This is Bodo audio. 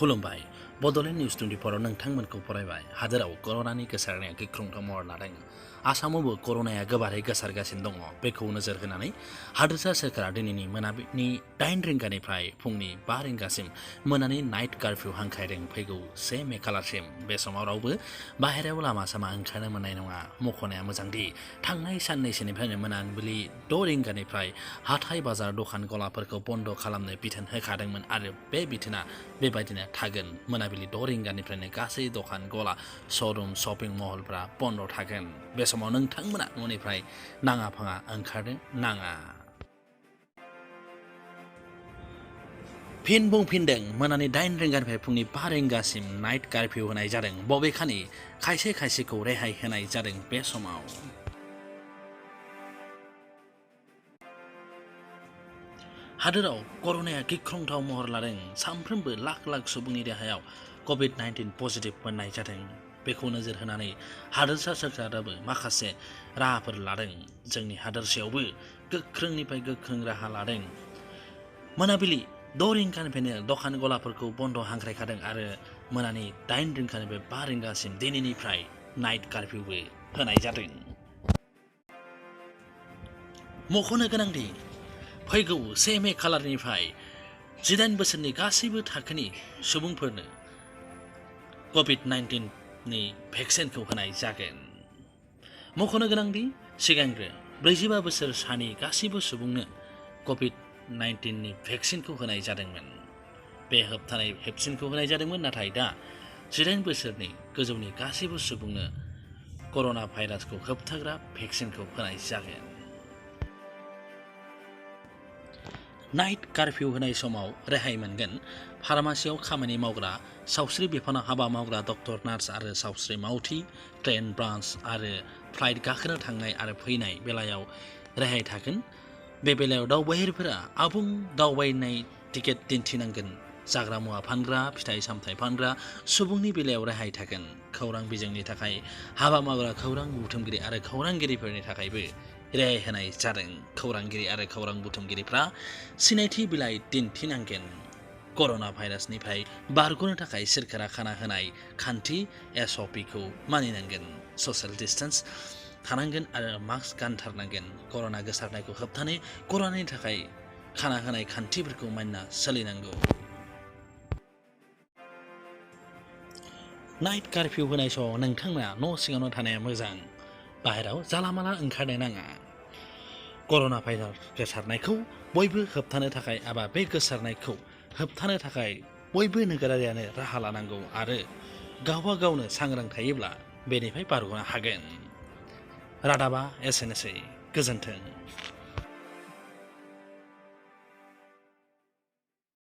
खुलुमबाय बड'लेण्ड निउस 24 नोंथांमोनखौ फरायबाय हादोराव कर'नानि गोसारनाया गिख्रंथाव महर लादों आसामावबो कर'नाया गोबारै गोसारगासिनो दङ बेखौ नोजोर होनानै हादोरसा सोरखारा दिनैनि मोनाबिलिनि 8 रिंगानिफ्राय फुंनि 5 रिंगासिम मोनानि नाइट कार्फिउ हांख्रायदों फैगौ 1 मे खालारसिम बे समाव रावबो बाहेरायाव लामा सामा ओंखारनो मोननाय नङा मख'नाया मोजांदि थांनाय साननैसोनिफ्रायनो मोनाबिलि 6 रिंगानिफ्राय हाथाय बाजार दखान गलाफोरखौ बन्द' खालामनो बिथोन होखादोंमोन आरो बे बिथोना बेबायदिनो थागोन मोनाबिलि 6 रिंगानिफ्रायनो गासै दखान गला श'रुम शपिं मलफ्रा बन्द' थागोन बे समाव नोंथांमोना न'निफ्राय नाङा फाङा ओंखारनो नाङा फिन बुंफिनदों मोनानि 8 रिंगानिफ्राय फुंनि 5 रिंगासिम नाइट कार्फिउ होनाय जादों बबेखानि खायसे खायसेखौ रेहाय होनाय जादों बे समाव हादोराव कर'नाया गिख्रंथाव महर लादों सानफ्रोमबो लाख लाख सुबुंनि देहायाव कभिड-19 पजिटिभ मोननाय जादों बेखौ नोजोर होनानै हादोरसा सोरखाराबो माखासे राहाफोर लादों जोंनि हादोरसायावबो गोख्रोंनिफ्राय गोख्रों राहा लादों मोनाबिलि 6 रिंगानिफ्रायनो दखान गलाफोरखौ बन्द' हांख्रायखादों आरो मोनानि 8 रिंगानिफ्राय 5 रिंगासिम दिनैनिफ्राय नाइट कार्फिउबो होनाय जादों मख'नो गोनांदि फैगौ 1 मे खालारनिफ्राय 18 बोसोरनि गासैबो थाखोनि सुबुंफोरनो कभिड-19 नि भेक्सिनखौ होनाय जागोन मख'नो गोनांदि सिगांग्रो 45 बोसोर सानि गासैबो सुबुंनो कभिड-19 नि भेक्सिनखौ होनाय जादोंमोन बे होबथानाय भेक्सिनखौ होनाय जादोंमोन नाथाय दा 18 बोसोरनि गोजौनि गासैबो सुबुंनो कर'ना भाइरासखौ होबथाग्रा भेक्सिनखौ होनाय जागोन नाइट कार्फिउ होनाय समाव रेहाय मोनगोन फार्मासियाव खामानि मावग्रा सावस्रि बिफानाव हाबा मावग्रा डक्टर नार्स आरो सावस्रि मावथि ट्रेन ब्रान्स आरो फ्लाइट गाखोनो थांनाय आरो फैनाय बेलायाव रेहाय थागोन बे बेलायाव दावबायारिफोरा आबुं दावबायनाय टिकेट दिन्थिनांगोन जाग्रा मुवा फानग्रा फिथाइ सामथाइ फानग्रा सुबुंनि बेलायाव रेहाय थागोन खौरां बिजोंनि थाखाय हाबा मावग्रा खौरां बुथुमगिरि आरो खौरांगिरिफोरनि थाखायबो रेहाय होनाय जादों खौरांगिरि आरो खौरां बुथुमगिरिफ्रा सिनायथि बिलाइ दिन्थिनांगोन कर'ना भाइरासनिफ्राय बारग'नो थाखाय सोरखारा खाना होनाय खान्थि SOPखौ मानिनांगोन ससियेल डिस्टेन्स थानांगोन आरो मास्क गानथारनांगोन कर'ना गोसारनायखौ होबथानो कर'नानि थाखाय खाना होनाय खान्थिफोरखौ मानिना सोलिनांगौ नाइट कार्फिउ होनाय समाव नोंथांमोना न' सिङावनो थानाया मोजां बाहेराव जालामाला ओंखारनो नाङा कर'ना भाइरास गोसारनायखौ बयबो होबथानो थाखाय एबा बे गोसारनायखौ होबथानो थाखाय बयबो नोगोरारियानो राहा लानांगौ आरो गावबा गावनो सांग्रां थायोब्ला बेनिफ्राय बारग'नो हागोन रादाबा एसेनोसै गोजोन्थों